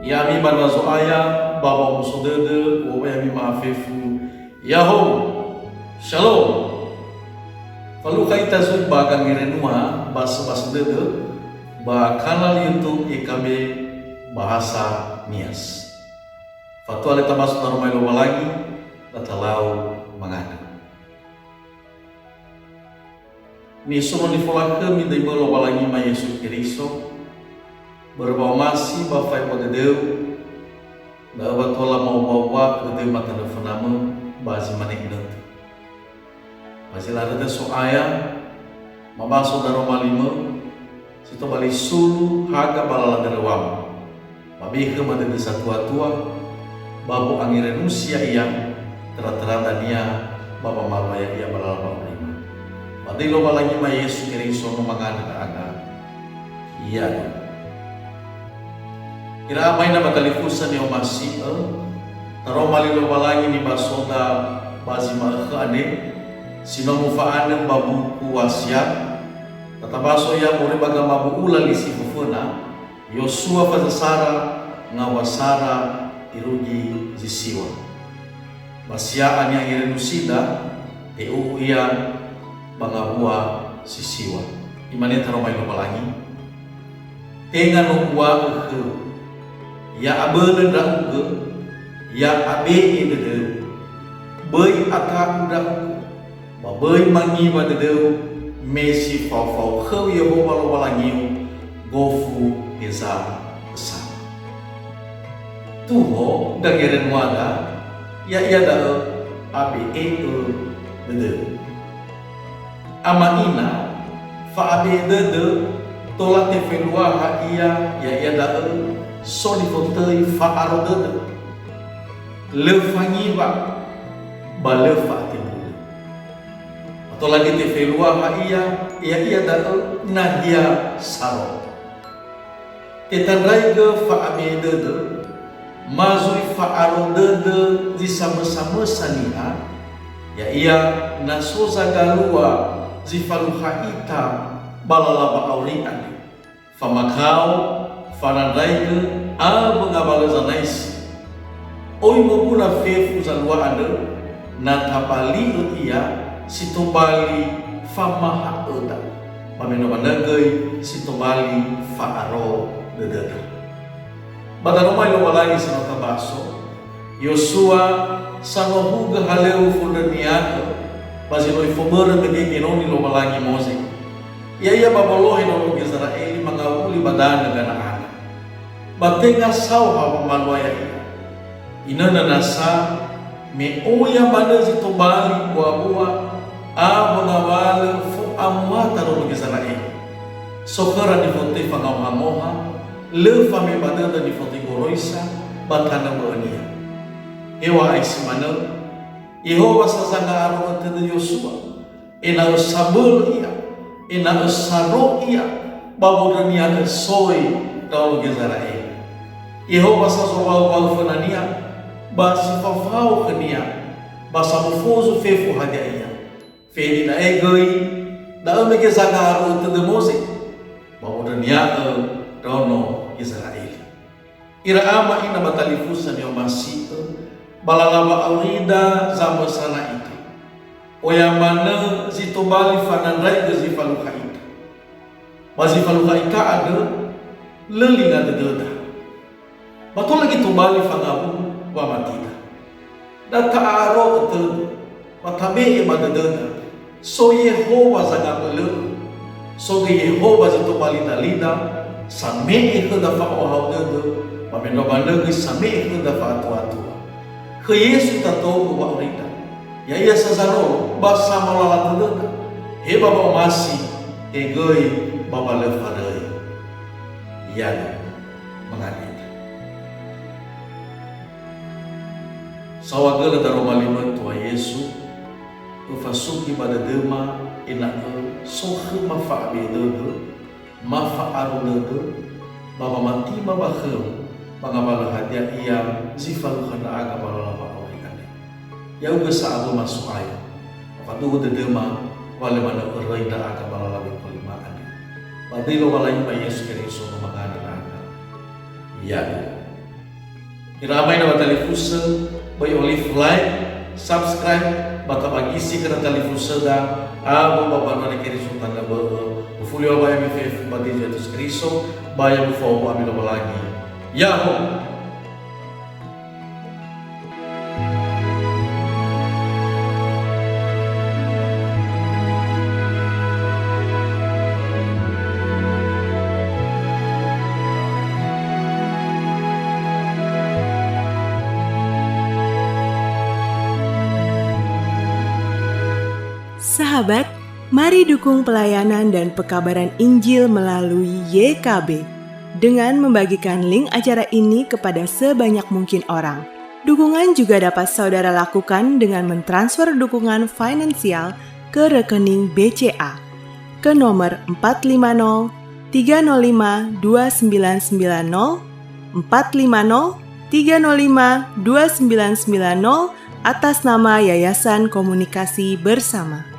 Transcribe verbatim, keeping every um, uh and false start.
Ya'ami banua Zo'aya, ba wa'omuso dödö, u'o'ö ya'ami ma'afefu. Ya'ahowu. Shalom. Falukha ita zui ba gangerenua, ba söbasö dödö, ba kanal YouTube Y K B Bahasa Nias. Fatua le tamaso daroma Lowalangi, na talau mangandrö. Nisono nifolakhömi döimö Lowalangima Yesu Keriso, börö wa'omasi ba fa'ebua dödöu, da'ö wa tola ma'owua-owua'ö dödöu matanö fönamö ba zi mane inötö. Ba zi lala dödö So'aya, mabaso daroma limö, si tobali sulu haga ba lala döröwamö. Ba be'e khöma dödö satua-tua, ba bo'angerenusi ya'ia, töra-töra dania, ba wamalua ya'ia ba lala wa'aurima. Ba döi Lowalangima Yesu Keriso no mangandrö ndra'aga. Ya'ahowu. Ira ama ina ba talifusö ni'omasi'ö, taroma li Lowalangi nibasoda ba zi ma'ökhö andre, si no mufa'anö ba buku Wasiat, tatabaso ia moroi ba gamabu'ula li si föföna, Yosua fazasara, ngawua sara, irugi zi siwa. Ba sia'a ni'angerenusida, te'u'u ia ba ngawua si siwa. Imane taroma li Lowalangi, "Tenga no uŵa'ö khöu, 'Ya'abölö ndra'ugö, ya'abe'e dödöu. Böi ata'u ndra'ugö, ba böi mangiwa dödöu, me si fao-fao khöu Yehowa Lowalangiu, gofu heza ösa.'" Tuho gangerenuada, ya'ia da'ö abe'e'ö dödöu. Ama ina, fa'abe'e dödö, tola tefeluaha ia, ya'ia da'ö so nifotöi fa'aro dödö. Lö fangiwa, ba lö fa'atebulö. Ba tola göi tefeluaha ia, ya'ia da'ö nahia saro. Tetandraigö fa'abe'e dödö, ma zui fa'aro dödö zi samösa-mösa niha, ya'ia na so zagalua zi falukha ita ba lala wa'auri andre. Famakao, fanandraigö, awö ngawalö zanaisi. Oi moguna fefu zalua andrö, na tabali'ö ia si tobali famaha'öda, ba me no manö göi si tobali fa'aro dödöda. Ba daroma li Lowalangi si no tabaso, Yosua sanohugö halöŵö fondrönia'ö ba zi lö ifobörö mege genoni Lowalangi Moze. Ya'ia ba wolohe ndraono Gizera'eli mangawuli ba danö Gana'ana. Ba tenga saoha wamalua ya'ia. Inönö nasa, me oya manö zi tobali mbua-bua, awö ngawalö fo'amuata ndraono Gizera'eli. So khöra nifotöi fangaoha-ngoha, lö fame ba dödö nifotöi goroisa ba tanö bö'önia. Heŵa'ae si manö, Yehowa sa zanga'aro'ö tödö Yosua, ena'ö sabölö ia, ena'ö saro ia, ba wondrönia'ö soi ndraono Gizera'eli. Yehowa sa zowaö-waö fönania, ba si fao-fao khönia, ba samufozu fefu hadia ia. Feni da'e göi, da'ö mege zanga'aro'ö tödö Moze, ba wondrönia'ö ndraono Gizera'eli. Ira ama ina ba talifusö ni'omasi'ö, ba lala wa'aurida zamösana ita. Oya manö zi tobali fanandraigö zi falukha ita. Ba zi falukha ita andrö, lö linga dödöda. Ba tola göi tobali fangawuli wamatida. Da ta'a'aro'ö tödö, ba tabe'e ba dödöda, so Yehowa zangabölö'ö, so göi Yehowa zi tobali dalida, same'e khöda fa'ohahau dödö, ba me no manö göi same'e khöda fa'atua-tua. Khö Yesu tatou'ö wa'aurida, ya'ia sa zalolo ba samalala tödöda, he ba wa'omasi, he göi ba wa lö faröi. Ya'ia. Mangandrö ita. Saohagölö daroma limö Tua Yesu, öfasugi ba dödöma ena'ö so khöma fa'abe'e dödö, ma fa'aro dödö, ba wamatima ba khöu, ba ngawalö hadia ia zi falukha ndra'aga ba lala wa'auri andre. Ya'ugö sa awöma So'aya, ba faduhu dödöma, wa lö manö öröi ndra'aga ba lala wekolima andre. Ba döi Lowalangima Yesu Keriso no mangandrö ndra'aga. Ya'ia. Ira ama ina ba talifusö, böi olive like, subscribe, ba tabagisi khöra talifusöda, awö ba Banua Li Keriso Tanö Bö'ö. Ufuli wa ba ya'ami fefu ba Yesu Keriso, ba ya mufaohu ami Lowalangi. Ya'ahowu. Sahabat, mari dukung pelayanan dan pekabaran Injil melalui Y K B dengan membagikan link acara ini kepada sebanyak mungkin orang. Dukungan juga dapat saudara lakukan dengan mentransfer dukungan finansial ke rekening B C A ke nomor empat lima nol tiga nol lima dua sembilan sembilan nol, empat lima nol tiga nol lima dua sembilan sembilan nol, atas nama Yayasan Komunikasi Bersama.